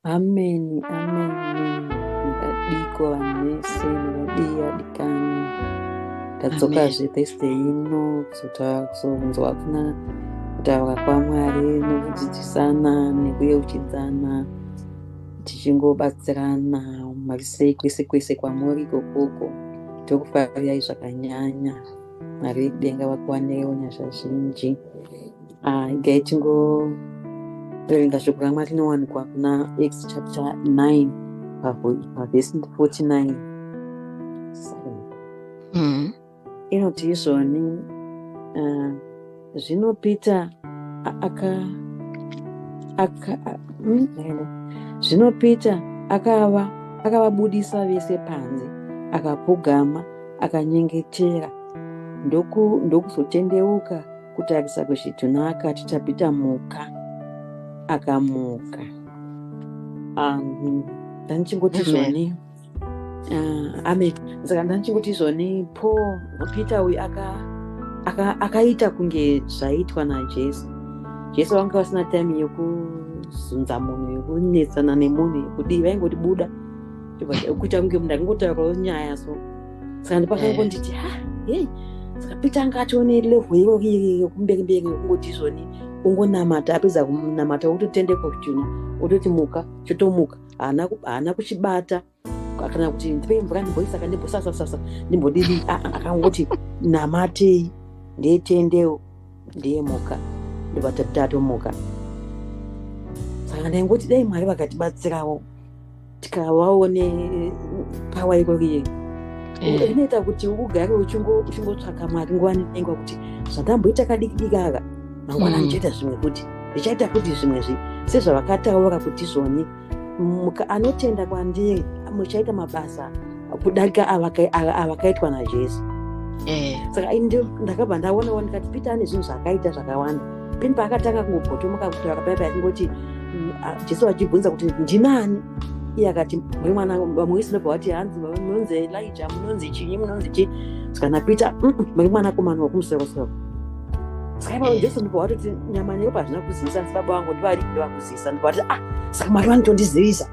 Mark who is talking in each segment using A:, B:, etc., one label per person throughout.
A: Ameni, ameni. Makadiko vanhu vese, makadii vadikani. Tadzokazve Thursday ino kuzonzwa kuna kutaura kwaMwari nekudzidzisana nekuyeuchidzana tichingobatsirana marisei kwese kwese kwamuri ikokoko. Tokufarirai zvakanyanya. Mwari vekudenga vakuwanirewo nyasha zhinji. Ah, igai tingoverenga shoko raMwari rinowanikwa kuna Acts chapter 9 pavhesi 49. Inoti izvoni zvino Peter aka aka zvino Peter akava akavabudisa vese panze akapfugama akanyengetera ndokuzotendeuka kutarisa kuzvitunha akati Tabhita muka. Akamuka. Ndandichingoti zvoni amen. Saka ndandichingoti zvoni Paul Peter uyu akaita kunge zvaitwa naJesu. Jesu vanga vasina time yekuzunza munhu, yekunetsana nemunhu, yekudii, vaingoti buda kuita kunge munhu akangotaurawo nyaya so. Saka ndipakangonditi ha hei, saka Peter anga atione level irori yekumberi mberi yekungoti izvoni ungonamata, apedza kunamata wototendeka kuchitunha wototi muka, chotomuka. Haana kuchibata kana kuti ndipe mvura ndimboisaka ndimbosasasasa ndimbodidi. Akangoti namatei ndetendeo ndiye muka, ndobva tatomuka. Saka ndaingoti dai Mwari vakatibatsirawo tikavawo nepower irori inoita kuti ugare uchingotsvaka Mwari nguva nenguva kuti zvandamboita kadiki diki aka mangwana ndichaita zvimwe kuti ndichaita kuti zvimwe zvi sezvavakataura kuti zvoni anotenda kwandiri muchaita mabasa kudarika avakaitwa naJesu. Saka ndakabva ndaonawo ndikati Peter ane zvinhu zvaakaita zvakawanda. Pini paakatanga kungobhotomoka kutaura paya paya achingoti Jesu achibvunza kuti ndinani, iye akati muri mwana vamwe vese ndobva vati hanzi munonzi Elijah, munonzi chinyi, munonzi chii. Saka naPeter muri mwanakomana wokumusorosoro. Saka ipapo Jesu ndobva watoti nyama neropa hazvina kuzivisa, asi Baba vangu ndivari ndovakuzivisa. Ndobva vati ah, saka Mwari vanotondizivisa.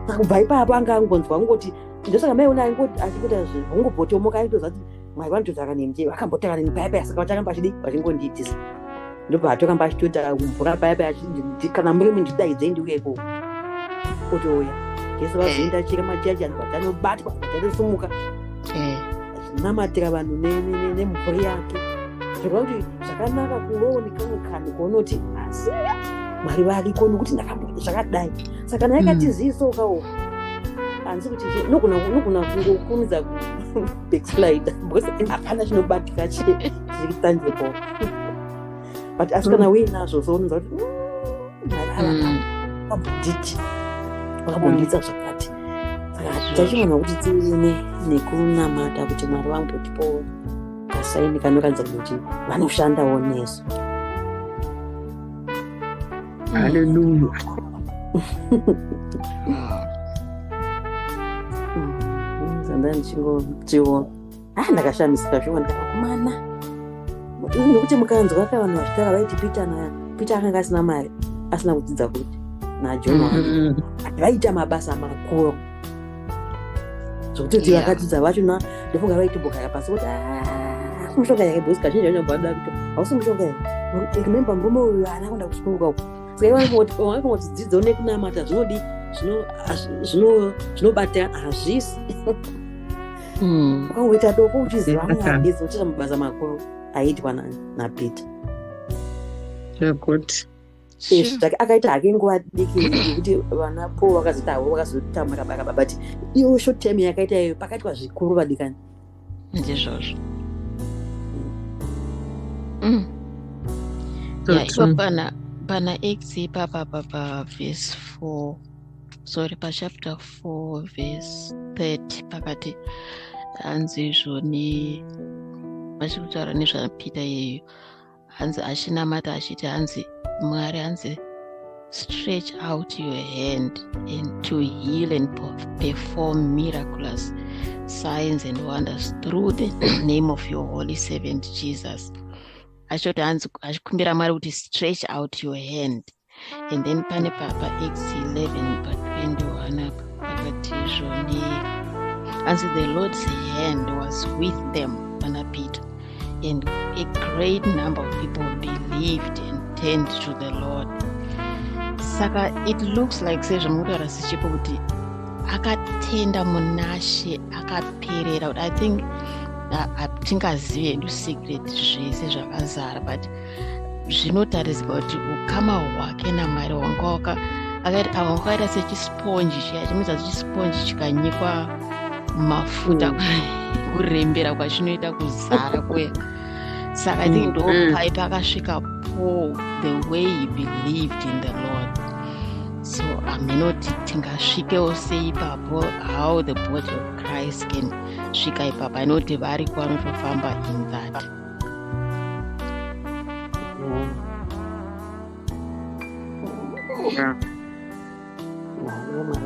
A: Saka kubva ipapo anga angonzwa kungoti ndosaka maiona achingoita zvungobhotomoka aitoziva kuti Mwari vanototaura neni, vakambotaura neni paya paya, saka vacharamba vachidi vachingondiitisa. Ndobva atoramba achitoita mvura paya paya kana muri ndidaidzei ndiuye ikoko, otouya. Jesu vazoenda chirema chiya chiya ndobva chanobatwa chatosumuka achinamatira vanhu nemhuri yake. Zvoreva kuti zvakanaka kuvawo nekamwe kanhu kaunoti asi Mwari variko nokuti ndakamboita zvakadai. Saka naye katiziisokawo hanzi kuti unogona kungokurumidza backslide because hapana chinobatika chiri tangible, but asi kana uinazvo so unonzwa kuti Mwari ava vakambonditi vakambondiitsa zvakati. Saka tachiona kuti tiine nekunamata kuti Mwari vambotipowo kasign kanoratidza kuti vanoshandawo nesu.
B: Haleluya.
A: Sanda ndichingotiwo ah, ndakashamisika zviwo ndikakumana nokuti mukanzwa ka vanhu vachitaura vaiti Peter na Peter akanga asina mari, asina kudzidza kuti naJohn wake vaita mabasa makuru zvokuti kuti vakadzidza vacho na ndofunga vaitombogara pasi kuti "Ah, mushonga here?" Because kazhinji vanobva kuti hausi mushonga here? Remember murume uyu haana kuenda kuchikoro kauko. Saka vangoti dzidzo nekunamata zvinodi zvinobata hazvisi ukangoita doko uchiziva Mwari bedzi uchiita mabasa makuru aiitwa naPeter.
B: Zvekuti
A: Zvake akaita hake nguva diki yekuti vana Paul vakazoita havo vakazoita murabaraba, but iyo short time yakaita iyo pakaitwa zvikuru vadikani.
C: Ndizvozvo.
B: So
C: Ya, ipo
B: true.
C: pana Acts ipapa pa verse 4, sorry, pachapter 4 verse 30 pakati hanzi izvoni vachiri kutaura nezvaPeter iyeyo, hanzi achinamata achiti hanzi Mwari hanzi stretch out your hand and to heal and perform miraculous signs and wonders through the name of your holy servant Jesus. Achitoti hanzi achikumbira Mwari kuti stretch out your hand. And then pane papa Acts 11 pa21 apa pakati zvoni anzi the Lord's hand was with them pana Peter, and a great number of people believed and turned to the Lord. Saka it looks like sezvamukutaura sichipo kuti akatenda munaShe akaperera kuti I think hatingazivi hedu secret zvese zvakazara, but zvinotaridzika kuti ukama hwake naMwari hwanga wakaita sechisponji chiya chinoita sechisponji chikanyikwa mafuta, kurembera kwachinoita, kuzara kuya. Saka I think ndo pai pakasvika Paul, the way he believed in the Lord. So haminoti tingasvikewo sei ipapo, how the body of Christ can svika ipapo. Ainoti variko vanotofamba in that.
B: Yeah.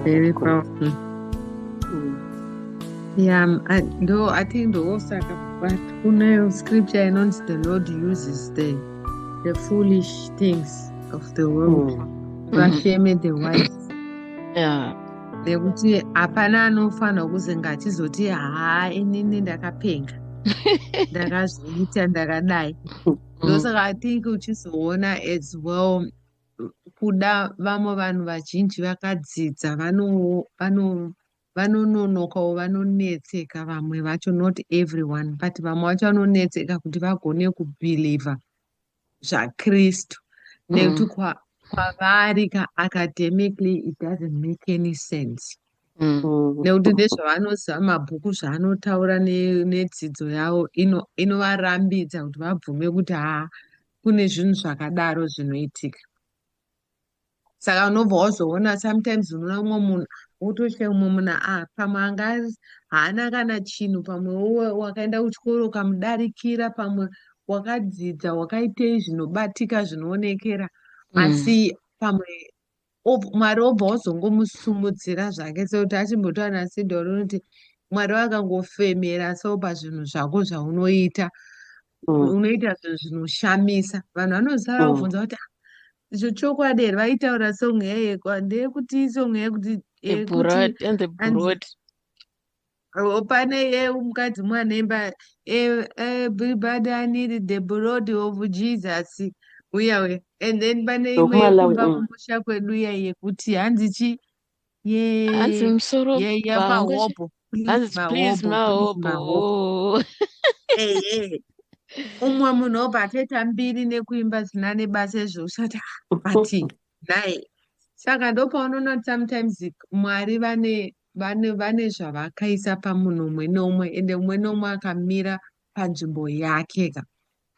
B: Very powerful. Yeah, I think ndosaka but kune scripture inonzi the Lord uses the foolish things of the world vashame the wise. Nekuti hapana anofanira kuzenga achizoti, "Haa, inini ndakapenga, ndakazviita, ndakadai." Ndosaka I think uchizoona as well kuda vamwe vanhu vazhinji vakadzidza vanononokawo, vanonetseka vamwe vacho, not everyone, but vamwe vacho vanonetseka kuti vagone kubhilivha zvaKristu nekuti kwavari ka academically it doesn't make any sense nekuti ndezvavanoziva, mabhuku zvaanotaura nedzidzo yavo inovarambidza kuti vabvume kuti haa, kune zvinhu zvakadaro zvinoitika. Saka unobva wazoona sometimes unoona umwe munhu wototya umwe munhu, a pamwe anga haana kana chinhu, pamwe wakaenda kuchikoro ukamudarikira, pamwe wakadzidza, wakaitei zvinobatika zvinoonekera, asi pamwe Mwari obva wazongomusumudzira zvake, sekuti achimbotaura naSidhori unoti Mwari vakangofemera so pazvinhu zvako zvaunoita, unoita zvinhu zvinoshamisa. Vanhu vanosara kubvunza kuti, "Ah, izvo chokwadi here?" Vaitaura song yayekwa ndeyekuti song yekuti
C: The
B: yekuti
C: broad and the
B: anzi
C: broad.
B: Oh, pane mukadzi mwanemba, "Everybody, I need the blood of Jesus," uya uya. And then pane imwe
A: Yokumalawi.
B: Yekumba kumusha kwedu iya yekuti hanzi chi ye
C: Hanzi musoro
B: ye
C: bhangu
B: yamahobho, please.
C: Hanzi please.
B: Mahobho, please.
C: Mahobho.
B: Mahobho, ehe. Umwe munhu obva atoita mbiri nekuimba zina nebasa izvo, usati but nhai. Saka ndopaunoona kuti sometimes Mwari vane zvavakaisa pamunhu umwe neumwe, ende umwe neumwe akamira panzvimbo yake ka,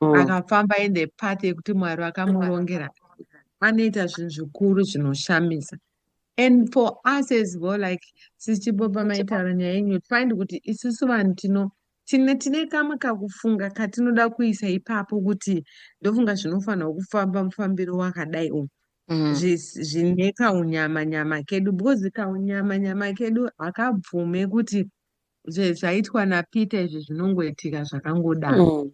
B: akafamba in the path yekuti Mwari vakamurongera, anoita zvinhu zvikuru zvinoshamisa. And for us as well, like sichipo pamaitaura nyaya yenyu, find kuti isusu vanhu tino tine kamwe kakufunga katinoda kuisa ipapo kuti ndofunga zvinofanirwa kufamba mufambiro wakadai umu, zvine kaunyama nyama kedu, because kaunyama nyama kedu hakabvume kuti zvaitwa naPeter izvi zvinongoitika zvakangodaro.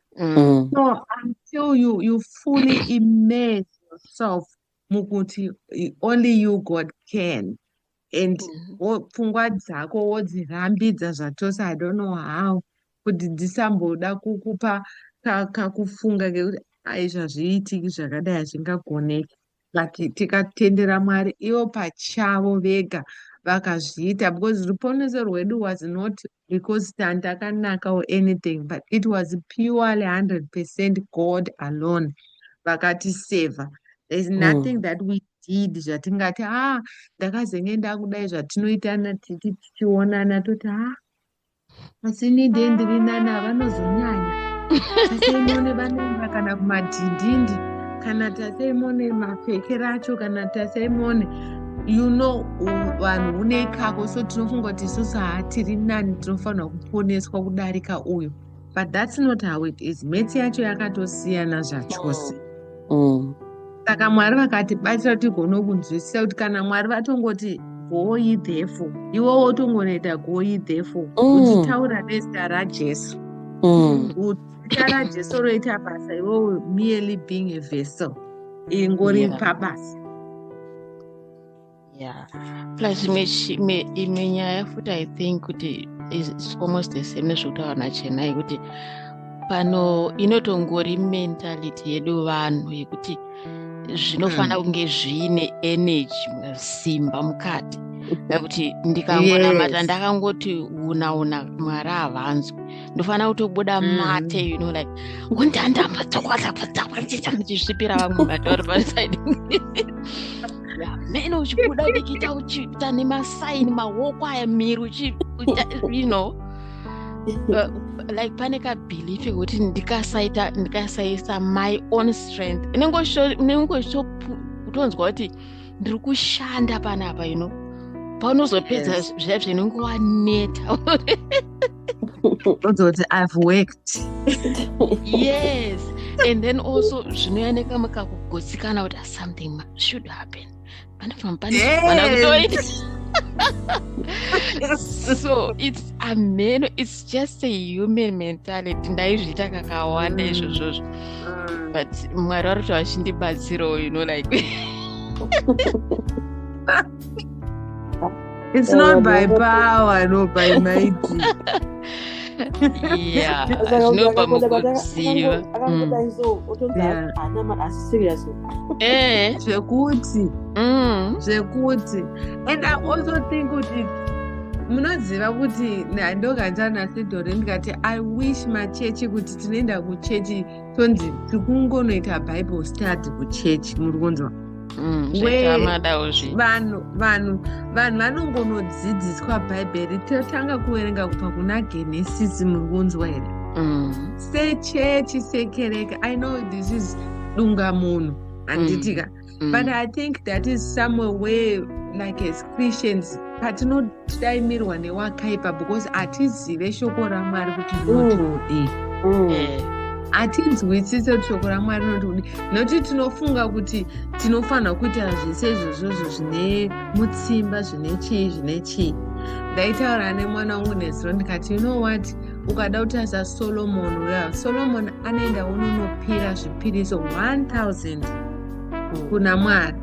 B: So until you fully immerse yourself mukuti only you, God, can, and pfungwa dzako wodzirambidza zvatose, I don't know how, kuti dzisamboda kukupa kakufunga kekuti ai, zvazviitiki zvakadai, hazvingagoneki. But tikatendera Mwari ivo pachavo vega vakazviita, because ruponeso rwedu was not because tandakanaka or anything, but it was purely 100% God alone vakatisevha. There is nothing that we did zvatingati, "Ah, ndakazenge ndakudai," zvatinoitana titi tichionana toti, "Ah, asi ini ndee ndiri nani, havanozonyanya taseimone vanoenda kana kumadhindindi, kana taseimone mapfekero acho, kana taseimone," vanhu une ikako. So tinofunga kuti isusu haatiri nani, tinofanirwa kuponeswa kudarika uyu, but that's not how it is. Metsi yacho yakatosiyana zvachose. Saka Mwari vakatibatsira tigone kunzwisisa kuti kana Mwari vatongoti, "Go ye therefore," iwe wotongonoita go ye therefore, uchitaura nezita raJesu. Zita raJesu roita basa, iwewe merely being a vessel ingori pabasa.
C: Yeah, plus imwe nyaya futi, I think kuti is almost the same nezvekutaura naChenai, kuti pano inotongori mentality yedu vanhu yekuti zvinofanira kunge zviine energy, simba mukati, nekuti ndikangonamata ndakangoti una una, Mwari havanzwi. Ndofanira kutobuda mate, like undandambatsakwatsakwatsakwatsa, vamwe vatauri paside mene, uchibuda dikita, uchiita nemasaini, maoko aya, miri uchi like pane kabelief yekuti ndikasaita, ndikasaisa my own strength, unenge kutonzwa kuti ndiri kushanda panapa. Paunozopedza zviya zvinenge waneta.
B: Unozoti, "I've worked."
C: Yes, and then also zvinouya nekamwe kakugutsikana kuti, "Ah, something should happen, pane pane zvinofanira kutoita." So it's ameno, it's just a human mentality. Ndaizviita kakawanda izvozvozvo, but Mwari vari kuti vachindibatsirawo, like.
B: It's not by power, no by might.
C: Yeah, zvinobva mukuziva.
A: Akangodai so, otonzi haana, asi serious.
B: Zvekuti zvekuti, and I also think kuti munoziva kuti ndoganza nasidhori, ndikati I wish machechi kuti tinoenda kuchechi tonzi tiri kungonoita Bible study kuchechi, muri kunzwa?
C: Zvetamadawo zvi.
B: Vanhu vanongonodzidziswa Bhaibheri, totanga kuverenga kubva kuna Genesis, muri kunzwa here? Sechechi, sekereke, I know this is dunga munhu, handitika? But I think that is somewhere where, like, as Christians, patinodaimirwa newakaipa, because hatizive shoko raMwari kuti rinoti kudii. Hatinzwisise kuti shoko raMwari rinoti kudii, nekuti tinofunga kuti tinofanira kuita zvese izvozvozvo zvine mutsimba, zvine chii, zvine chii. Ndaitaura nemwana wangu nezuro, ndikati, "You know what, ukada kutarisa Solomon uya, Solomon anoenda unonopira zvipiriso 1000 kuna Mwari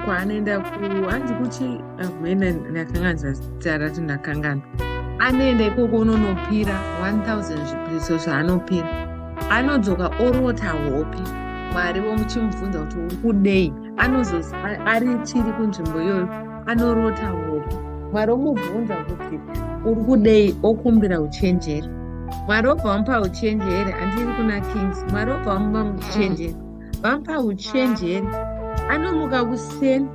B: kwaanoenda hanzi kuchi mene, ndakanganza zita racho, ndakanganwa. Anoenda ikoko unonopira 1000 zvipiriso zvaanopira, anodzoka orota hope, Mwari vomuchimubvunza kuti uri kudei. Anozo ari chiri kunzvimbo iyoyo, anorota hope, Mwari omubvunza kuti uri kudei, okumbira uchenjeri, Mwari obva vamupa uchenjeri. Handiri kuna Kings? Mwari obva vamupa uchenjeri, vamupa uchenjeri, anomuka kuseni,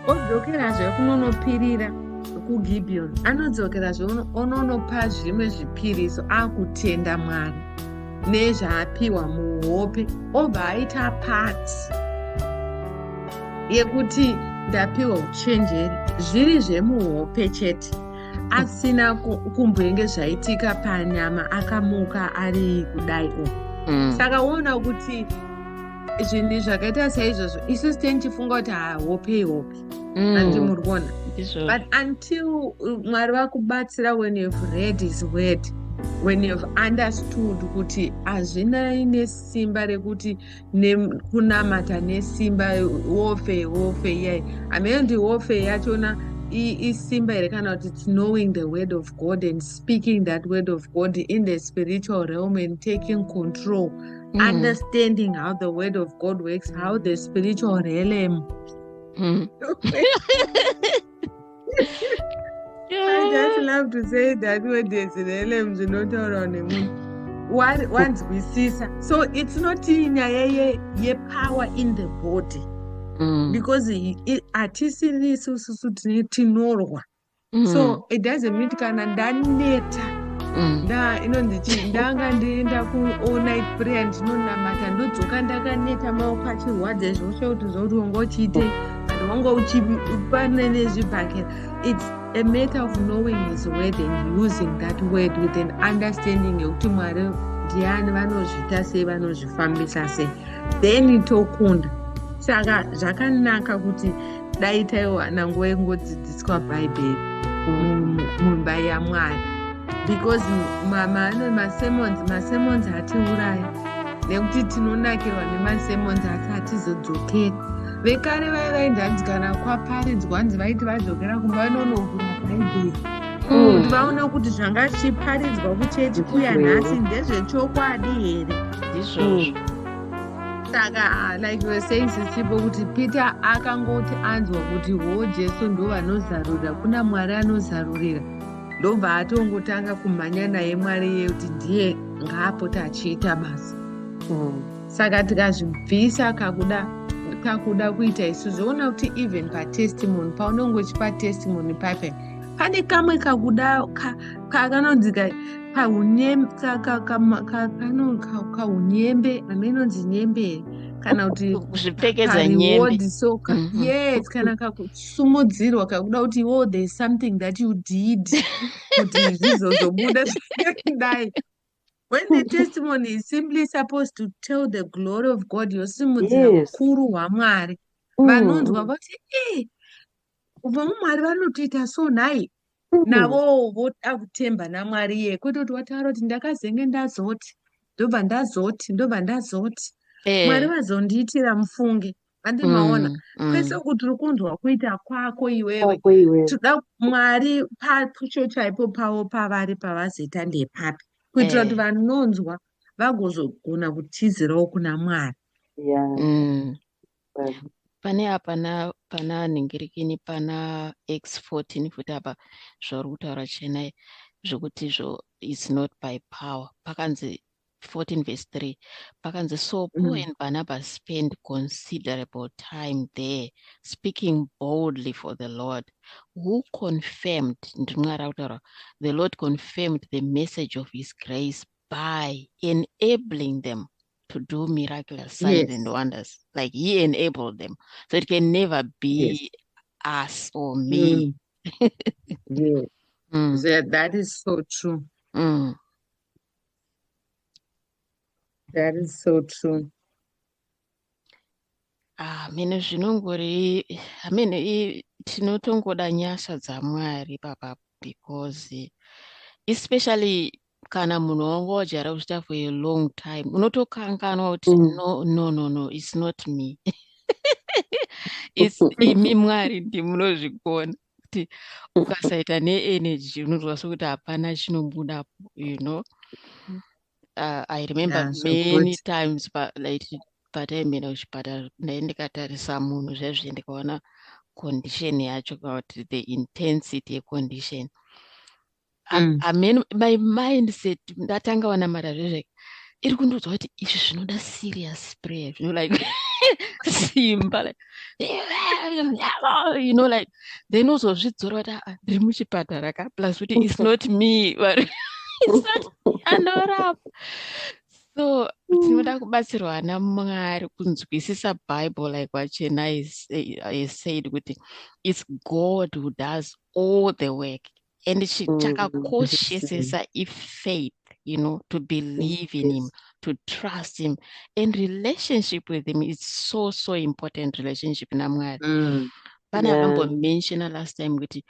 B: odzokerazve kunonopirira kuGibhiyoni, anodzokerazve ononopa zvimwe zvipiriso, akutenda Mwari nezvaapiwa muhope, obva aita pati yekuti ndapiwa uchenjeri, zviri zvemuhope chete, asina kumbenge zvaitika panyama, akamuka ari kudai uku. Saka uona kuti zvinhu zvakaita saizvozvo, isusu tenichifunga kuti hahope ihope, handi muri kuona?
C: Ndizvo.
B: But until Mwari vakubatsira, when you've read his word, when you've understood kuti hazvinai nesimba rekuti kunamata nesimba, wofe wofe iyai, hamene kuti wofe yachona isimba here kana kuti it's knowing the word of God and speaking that word of God in the spiritual realm and taking control, understanding how the word of God works, how the spiritual realm. I just love to say that word is realm, zvinotaurwa nemunhu. Wanzwisisa. So it's not nyaya yepower in the body, because hatisiri isususu tinorwa. So it doesn't mean kana ndaneta, nda inonzi chii, ndanga ndienda kuall night prayer, ndinonamata, ndodzoka ndakaneta, maoko achirwadza, zvoshe kuti zvokuti wanga uchiitei, but wanga uchipane nezvibhakera. It's a matter of knowing his word and using that word with an understanding yekuti Mwari ndiani, vanozviita sei, vanozvifambisa sei, then tokunda. Saka zvakanaka kuti dai taiwana nguva yekungodzidziswa Bhaibheri mumba yaMwari, because masermons hatiuraya, nekuti tinonakirwa nemasermons, asi hatizodzokeri. Vekare vaya vainzi hanzi kana kwaparidzwa, hanzi vaiti vadzokera kumba vanonovhura Bhaibheri kuti vaona kuti zvanga zvichiparidzwa kuchechi kuya nhasi ndezvechokwadi here.
C: Ndizvozvo.
B: Saka like you were saying, Sisipo, kuti Peter akangoti anzwa kuti ho, Jesu ndo vanozarurira, kuna Mwari anozarurira, ndobva atongotanga kumhanya naye Mwari iye kuti ndiye ngaapota achiita basa. Saka tikazvibvisa kakuda kuita isu, zvoona kuti even patestimony, paunonge uchipa testimony pipe, pane kamwe kakuda kanonzi kaunyembe, amenonzi nyembe here kana kuti
C: kuzvipfekedza nyembe.
B: So yes, kana kakusumudzirwa kakuda kuti oh, there is something that you did kuti zvizozobuda zvakadai, when the testimony is simply supposed to tell the glory of God, yosimudzira ukuru hwaMwari. Vanonzwa vati, "E, vamwe Mwari vanotoita so nhai." Navowo voda kutemba naMwari iye, kwete kuti wataura kuti ndakazenge ndazoti, ndobva ndazoti, ndobva ndazoti, Mwari vazondiitira mufunge andimaona. Kwese kuti uri kunzwa kuita kwako iwewe.
A: Kwako iwewe.
B: Toda Mwari pacho chaipo pavo pavari pavazoita ndepapi, kuitira kuti vanonzwa vagozogona kutizirawo kuna Mwari.
C: Pane apa pana nhingirikini, pana X14 futi apa, zvauri kutaura, Chenai, zvekuti zvo it's not by power. Pakanzi 14 verse 3, pakanzi, "So Paul and Barnabas spent considerable time there speaking boldly for the Lord, who confirmed," ndiMwari akutaura, "the Lord confirmed the message of his grace by enabling them to do miraculous signs and wonders." Like, he enabled them, so it can never be us or me.
B: That is so true. That is so true.
C: Ah, mene zvinongori hamene tinotongoda nyasha dzaMwari papa, because especially kana munhu wanga wajaira kuchita for a long time, unotokanganwa kuti no, no, no, no, it's not me, it's imi Mwari, ndimunozvigona. Kuti ukasaita neenergy, unonzwa sekuti hapana chinobudapo. I remember
B: Yeah, so
C: many
B: good.
C: times pa, like pataienda kuchipatara, ndai ndikatarisa munhu zvaizvi, ndikaona condition yacho, kana kuti the intensity yecondition. Amen, my mindset ndatanga wanamata zvezve iri kundiudza kuti izvi zvinoda serious prayer, like simba, like like then uzozvidzora kuti, "Ah, ndiri muchipatara ka." Plus kuti it's not me, but it's not anorapa. So tinoda kubatsirwa naMwari kunzwisisa Bible, like what Chenai is said, kuti it's God who does all the work, and chakakoshesesa ifaith, to believe in him, to trust him, and relationship with him is so so important, relationship naMwari. Pane akambomentiona last time kuti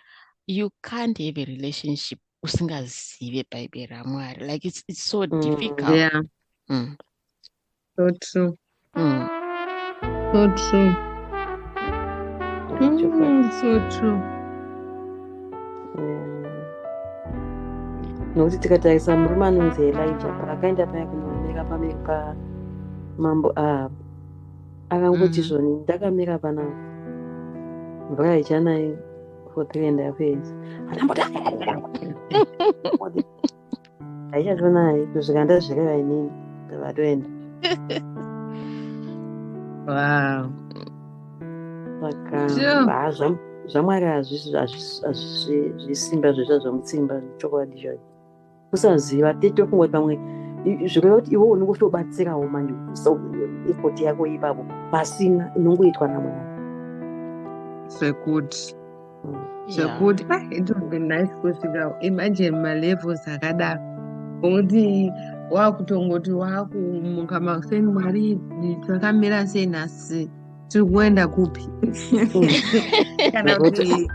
C: you can't have a relationship usingazive Bhaibheri raMwari. Like, it's so difficult.
B: So true. So true.
A: Chokwadi.
B: So true.
A: Nokuti tikatarisa murume anonzi Elija, paakaenda paya kunomira pamberi pamambo Ahabhu, akangoti, "Zvoni ndakamira panapa, mvura haichanai for 3.5 years." Anamboti haichatonai kusvika ndazvireva inini, ndavatoenda. Saka ha, zvaMwari hazvisi zvisimba zvezva zvamutsimba, chokwadi chacho kusaziva. Tetofunga kuti pamwe zvikureva kuti iwe unenge uchitobatsirawo manje, so effort yako ipapo pasina, inongoitwa naMwari.
B: Zvekuti zvekuti ah, it would be nice kusvika, imagine malevels akadaro, ngokuti wakutongoti wakumuka makuseni, "Mwari, takamira sei nhasi? Tiri kuenda kupi?" Kana kuti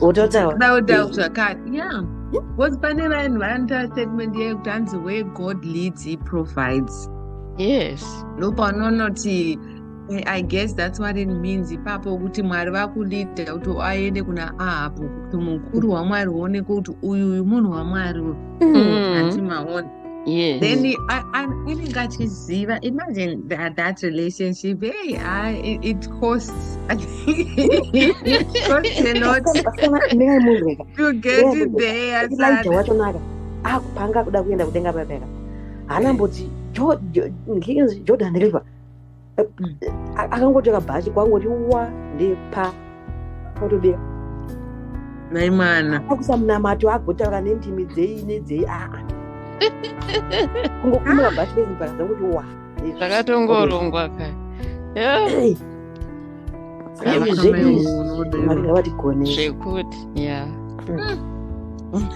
A: wototaura
B: kuda kutaura zvakati, yeah, because pane vanhu vanotaura statement yekuti hanzi, "Where God leads, he provides." Ndopaunoona kuti I guess that's what it means ipapo, kuti Mwari vakuleada kuti aende kuna Ahabhu, kuti mukuru waMwari uoneke kuti uyu munhu waMwari uyu. Hanti maona?
C: Yes.
B: Then anenge achiziva. Imagine that relationship. Hey, it costs, it costs a lot
A: Ndingai munhu
B: to get it there.
A: Elijah
B: Sana.
A: Wachonaka akupanga kuda kuenda kudenga papeka, haana mboti Jordan River. Akangotora bhachi, kwangoti wa ndepa otobeka.
B: Nai mwana.
A: Akusa munamato, agotaura nendimi dzei nedzei, aa, kungokumura bhachi bezibhaka dzanguti wa.
C: Zvakatongorongwa ka. Yeah.
A: Saka izvi zvedu izvi, Mwari ngavatigonese.
C: Zvekuti, yeah.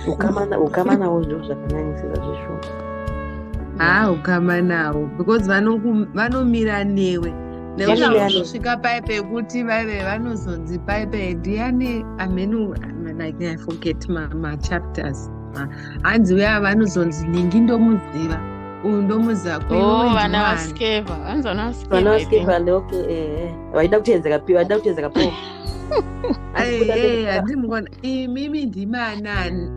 A: Ukama nawo zviro zvakanyanyisira zveshuwa.
B: Ha, ukama navo, because vanomira newe nekuti
A: Vanomira newe.
B: Hauzosvika pai pekuti vaive vanozonzi pai ndiani amenu, like, I forget machapters. Hanzi uya vanozonzi ningi ndomuziva, uyu ndomuziva.
C: Oh, vana vaSkeva, vanzi vana
A: Vana
C: vaSkeva, I think.
A: vaSkeva, okay, vaida kuteenzeka pi, vaida kuteenzeka po.
B: Handimukona imimi ndimanani.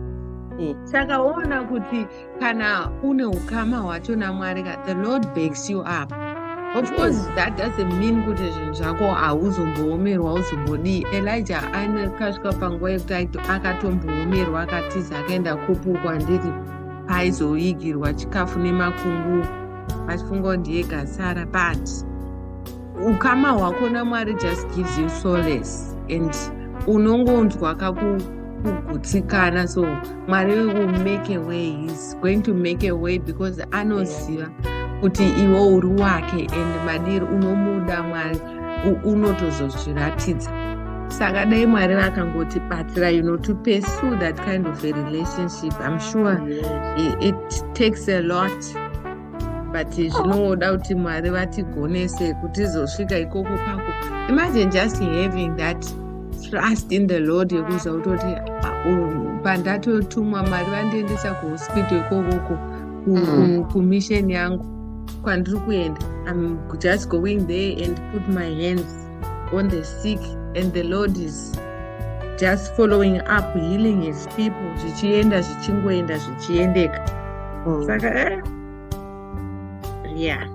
B: Saka woona kuti kana une ukama hwacho naMwari ka, the Lord backs you up. Of course that doesn't mean kuti zvinhu zvako hauzomboomerwa, hauzombodii. Elijah akasvika panguva yekuti akatomboomerwa, akatiza, akaenda kupi kwandiri paaizoigirwa chikafu nemakungu, achifunga kuti ndiye gasara. But ukama hwako naMwari just gives you solace and unongonzwa kakugutsikana. So Mwari will make a way. He's going to make a way because anoziva kuti iwe uri wake and madiri unomuda Mwari, unotozozviratidza. Saka dai Mwari vakangotibatsira to pursue that kind of a relationship. I'm sure it takes a lot, but zvinoda kuti Mwari vatigonese kuti tizosvika ikoko pako. Imagine just having that trust in the Lord yekuziva kutoti pandatotumwa, Mwari vandiendesa kuhospital ikokoko, kumission yangu kwandiri kuenda, I'm just going there and put my hands on the sick and the Lord is just following up, healing his people, zvichienda, zvichingoenda, zvichiendeka. Saka yeah.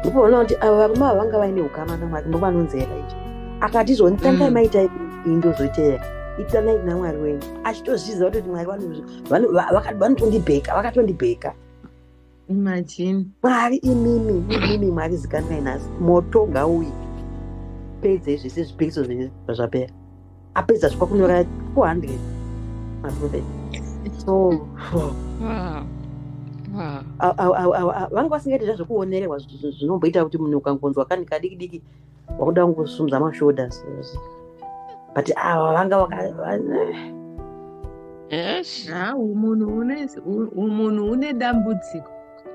A: Ndipoona kuti ava varume ava vanga vaine ukama naMwari, ndovanonzi Elijah akati izvoni, tangai maita iyi, ndozoitera, itanai namwari wenyu, achitozviziva kuti Mwari vanotondibheka, vakatondibheka.
B: Imagine.
A: Mwari imimi, imimi Mwari, zikanai nhasi moto ngauyi pedze zvese zvipikiso zvenyu zvapera. Apedza zvikwa kunyora 400 maprofeti, so vanga vasingaiti zvazvokuonererwa zvinomboita kuti munhu ukangonzwa kani kadiki diki wakuda kungosumudza mashoulders, but ava vanga vaka
C: Yes.
B: Ha, munhu une dambudziko.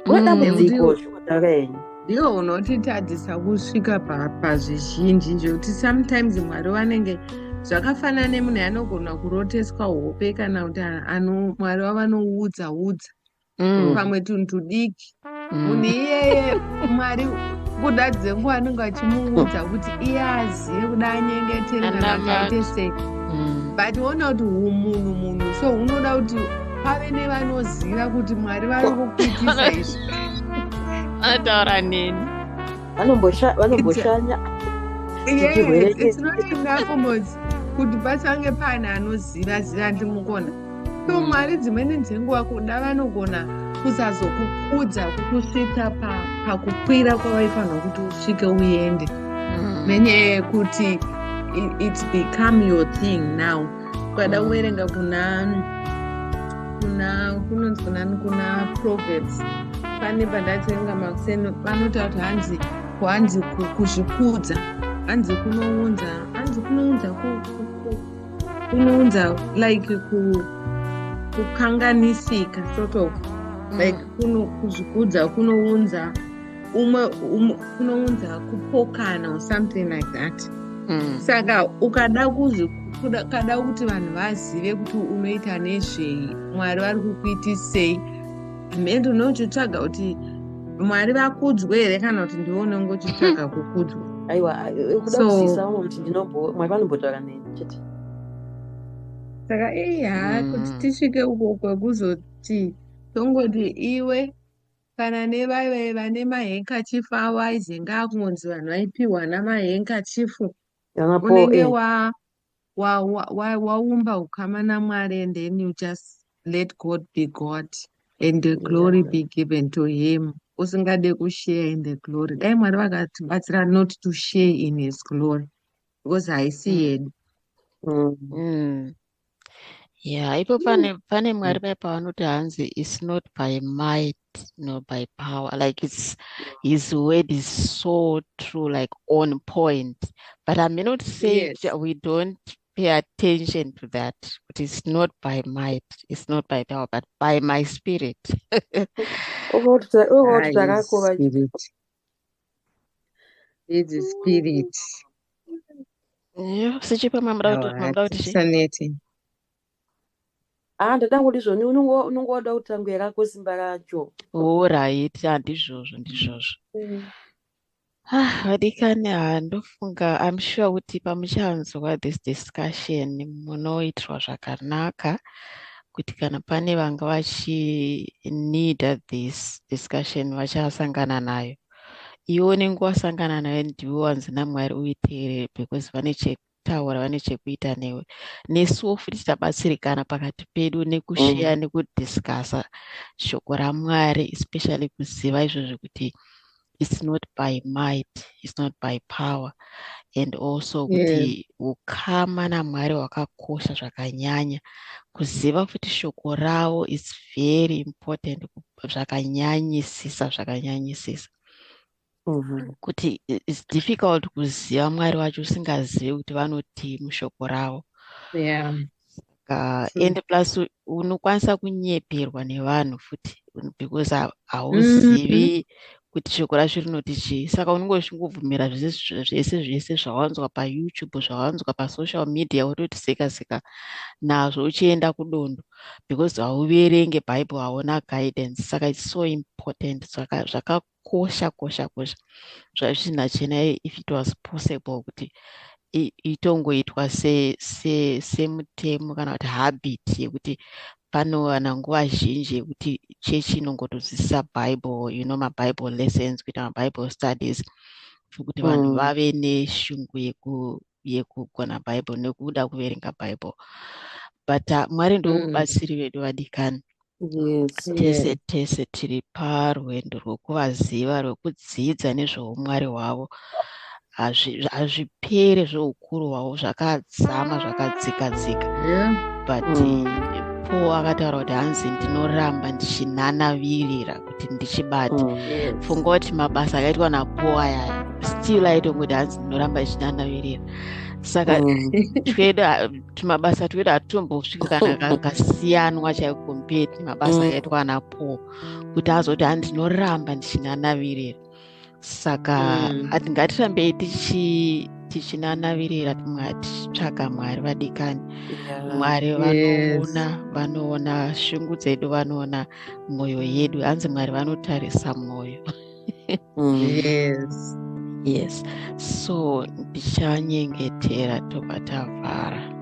A: Une dambudziko shokutaura yenyu.
B: Ndiwo unotitadzisa kusvika pazvizhinji, zvekuti sometimes Mwari vanenge zvakafanana nemunhu anogona kuroteswa hope, kana kuti Mwari vavanoudza udza pamwe tunhu tudiki. Munhu iyeye, Mwari kuda dzenguva anenge achimuudza kuti iye azive kuda anyengetere kana kuti aite sei. But ona kuti humunhu munhu, so unoda kuti pave nevanoziva kuti Mwari vari kukuitisa izvi.
C: Anotaura neni.
A: Vanomboshanya.
B: Yes, it's not enough mos kuti pasange pane anoziva ziva, ndimukona. So Mwari dzimweni dzenguva kuda vanogona kusazokukudza kukusvitsa pakukwira kwavaifanira kuti usvike uende, nenyaya yekuti it's become your thing now. Ukada kuverenga kuna kunonzi kunani, kuna Proverbs, pane pandativerenga makuseni, panotaura kuti hanzi kuzvikudza, hanzi kunounza, hanzi kunounza kunounza like kukanganisika, sort of like kuzvikudza kunounza umwe kunounza kupokana or something like that. Saka ukada kada kuti vanhu vazive kuti unoita nezvei, Mwari vari kukuitisei, mhende unochitsvaga kuti Mwari vakudzwe here kana kuti ndiwe unenge uchitsvaga kukudzwa?
A: Aiwa, kuda kuzivisa vamwe kuti Mwari vanombotaura neni chete.
B: Saka iya, kuti tisvike uko kwekuzoti tongoti iwe kana nevaive vane mahenkachifu avo aizenge akungonzi vanhu vaipiwa namahenkachifu, unenge waumba ukama naMwari, and then you just let God be God and the glory be given to him, usingade kushare in the glory. Dai Mwari vakatibatsira not to share in his glory, because haisi yedu.
C: Yeah, ipo pane Mwari paya pavanoti hanzi it's not by might nor by power, like it's his word is so true, like on point, but I'm not saying we don't pay attention to that, but it's not by might, it's not by power, but by my spirit.
A: Ugoti takakova.
B: His spirit.
C: Yeah, sichipa mamda kuti
B: Tisaneti.
A: Ah, ndada kuti zvoni unonge wada kutangu rako simba racho.
C: Alright, handizvozvo, ndizvozvo. Ah, vadikani, handofunga, I'm sure kuti pamuchanzwa this discussion munoitirwa zvakanaka, kuti kana pane vanga vachinida this discussion vachasangana nayo. Iwe unenge wasangana nayo ndiwe wanzi naMwari uiteerere, because vane chekutaura, vane chekuita newe. Nesuwo futi tabatsirikana pakati pedu nekusheya nekudiscussa shoko raMwari, especially kuziva izvozvo kuti it's not by might, it's not by power, and also kuti ukama naMwari hwakakosha zvakanyanya. Kuziva futi shoko ravo is very important, zvakanyanyisisa, zvakanyanyisisa, kuti it's difficult kuziva Mwari wacho usingazivi kuti vanoti mushoko ravo. And plus unokwanisa kunyeperwa nevanhu futi, because hauzivi kuti shoko racho rinoti chii, saka unenge uchingobvumira zvese zvese zvese zvawanzwa paYouTube, zvawanzwa pasocial media, wototi seka seka nazvo uchienda kudondo, because hauverenge Bible, hauna guidance. Saka it's so important, saka zvakakosha kosha kosha zvazvisina chena. If it was possible kuti itongoitwa semutemo kana kuti habit yekuti panowana nguva zhinji yekuti chechi inongotodzidzisa Bible, maBible lessons, kuita maBible studies, kuti vanhu vave neshungu yekugona Bible nekuda kuverenga Bible. But Mwari ndomubatsiri vedu, vadikani. Tese tese tiri parwendo rwekuvaziva, rwekudzidza nezveumwari hwavo. Hazvipere zveukuru hwavo, zvakadzama, zvakadzika dzika. But Paul akataura kuti hanzi ndinoramba ndichinanavirira kuti ndichibate. Funga kuti mabasa akaitwa naPaul aya, still aitongoti hanzi ndinoramba ndichinanavirira. Saka twedu tumabasa twedu hatutombosvika kana kasiyanwa chaiko compared nemabasa akaitwa naPaul, kuti azoti hanzi ndinoramba ndichinanavirira. Saka ngatirambei tichinanavirira, tichitsvaga Mwari, vadikani. Mwari vanoona, vanoona shungu dzedu, vanoona mwoyo yedu. Hanzi Mwari vanotarisa mwoyo. Yes, so ndichanyengetera, tobva tavhara.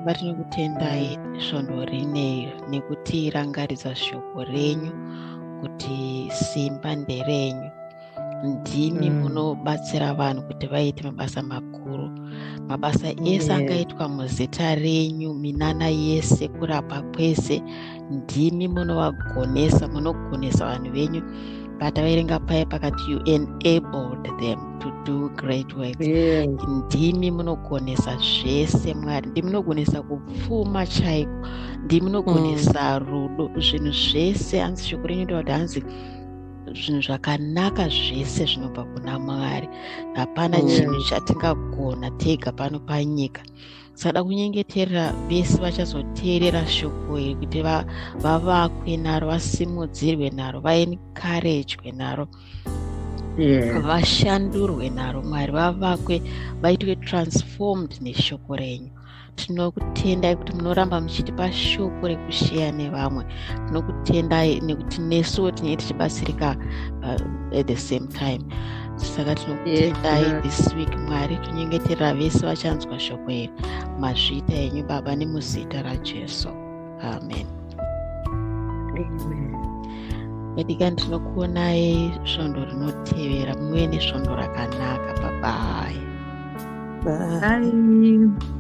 C: Vatinokutendai svondo rinei nekutirangaridza shoko renyu kuti simba nderenyu, ndimi munobatsira vanhu kuti vaite mabasa makuru. Mabasa ese angaitwa muzita renyu, minana yese, kurapa kwese, ndimi munovagonesa, munogonesa vanhu venyu. Pataverenga paya pakati you enabled them to do great works. Ndimi munogonesa zvese, Mwari. Ndimi munogonesa kupfuma chaiko, ndimi munogonesa rudo, zvinhu zvese. Hanzi shoko renyu ndoti hanzi zvinhu zvakanaka zvese zvinobva kuna Mwari. Hapana chinhu chatingagona tega pano panyika. Saka kunyengeterera vese vachazoteerera shoko iri kuti vavakwe naro, vasimudzirwe naro, vaencouragwe naro, vashandurwe naro, Mwari, vavakwe, vaitwe transformed neshoko renyu. Tinokutendai kuti munoramba muchitipa shoko rekusheya nevamwe. Tinokutendai nekuti nesuwo tinenge tichibatsirika at the same time. Saka tinokutendai
B: Yes, Lord.
C: this week, Mwari. Tonyengeterera vese vachanzwa shoko iri. Mazviita henyu, Baba, nemuzita raJesu, amen.
A: Amen.
C: Vadikani, tinokuonai svondo rinotevera. Muve nesvondo rakanaka. Bye bye.
A: Bye.
B: Bye.